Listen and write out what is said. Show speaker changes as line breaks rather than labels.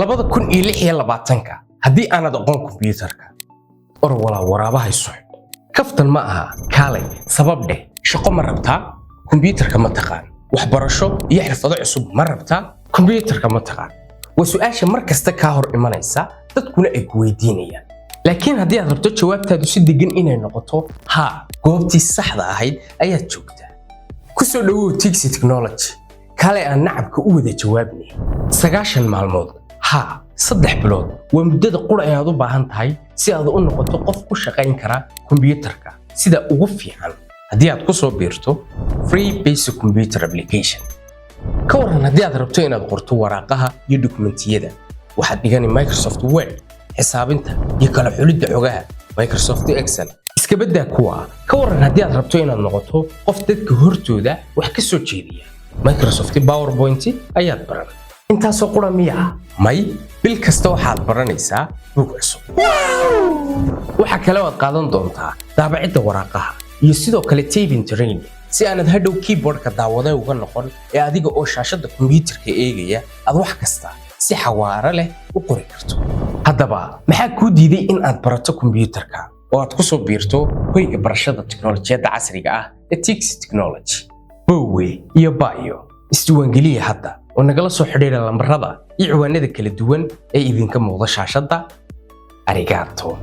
2026-ka haddii aanad aqoon kombiyuutarka, or walaa waraabahay suxd. Kaftan ma aha. Kaalay, sabab dheh. Shaqo ma rabtaa? Kombiyuutarka ma taqaan? Waxbarasho iyo xirfado cusub ma rabtaa? Kombiyuutarka ma taqaan? Waa su-aasha mar kasta kaa hor imanaysa, dadkuna ay ku weydiinayaan. Laakiin haddii aad rabto jawaabtaadu si degan inay noqoto haa, goobtii saxda ahayd ayaad joogtaa. Ku soo dhowow Tixi Technology. Kale aan nacabka u wada jawaabnay. 90 maalmood, haa, 3 bilood waa muddada qura ee aad u baahan tahay si aad u noqoto qof ku shaqayn kara kombiyuutarka sida ugu fiican haddii aad ku soo biirto Free Basic Computer Application. Ka waran haddii aad rabto inaad qorto waraaqaha iyo dukumentiyada? Waxaad dhigani Microsoft Word, xisaabinta iyo kala xulidda xogaha, Microsoft Excel. Iska baddaa kuwa. Ka waran haddii aad rabto inaad noqoto qof dadka hortooda wax ka soo jeediya? Microsoft PowerPoint ayaad baran. Intaasoo qura miya? May, bil kasta waxaad baranaysaa buug cusub. Waxa kale oo aad qaadan doontaa daabacidda waraaqaha iyo sidoo kale typing training, si aanad hadhow keyboardka daawade uga noqon ee adiga oo shaashadda kombiyuutarka eegaya aad wax kasta si xawaare leh u qori karto. Haddaba maxaa kuu diiday in aad barato kombiyuutarka oo aad ku soo biirto hoyga barashada tiknolojiyadda casriga ah ee Tixi Technology? Bowe iyo bayo, isdiiwaangeliya hadda oo nagala soo xidhiidha lambarada iyo ciwaanada kala duwan ee idinka muuqda shaashadda. Arigato.